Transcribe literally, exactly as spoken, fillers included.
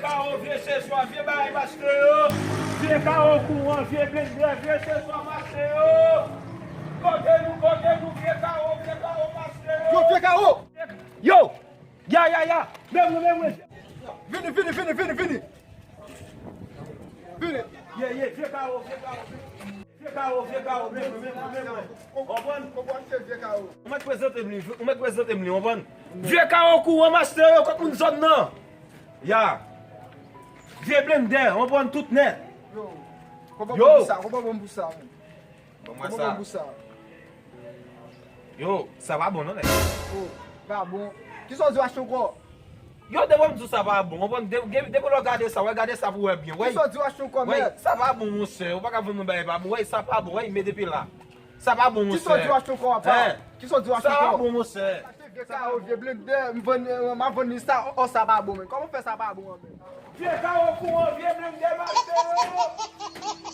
Kawo, vye seswa, vye bagay mache yo. Vye kawo kouran, vye blendè, vye seswa mache yo. Kote nou, kote nou, vye kawo, vye kawo mache yo. Yo, vye kawo. Yo! Ya, ya, ya! Men mwen, men mwen! Vini, vini, vini, vini, vini! Vini! Ye, ye, vye kawo, vye kawo! Vye kawo, vye kawo, men mwen, men mwen, men mwen! Konprann? Konprann se vye kawo. Ou mèt prezante m li, ou mèt prezante m li, konprann? Vye kawo kouran mache yo, kot moun zòn nan? Ya! Vye blendè, konprann tout nèt! Yo! Konprann pou sa, konprann pou sa, men. Ban mwen sa. Yo, sa pa bon non, nèg. Oh, pa bon. Kisa w di w achte ankò? Yo, depi m di w sa pa bon, konprann? De- de- depi lè w gade sa, wè, gade sa pou wè byen, wè. Kisa w di w achte ankò, mèt? Sa pa bon, monchè. Ou pa ka vann mwen bagay pa bon, wè, sa pa bon, wè, men depi la. Sa pa bon, monchè. Kisa w di w achte ankò, apa? Kisa w di w achte ankò? Sa pa bon, monchè. Achte vye kawo, vye blendè, m vann, m ap vann li sa, oh, sa pa bon, men. Kòman w fè sa pa bon an, men? Vye kawo kouran, vye blendè, mache yo.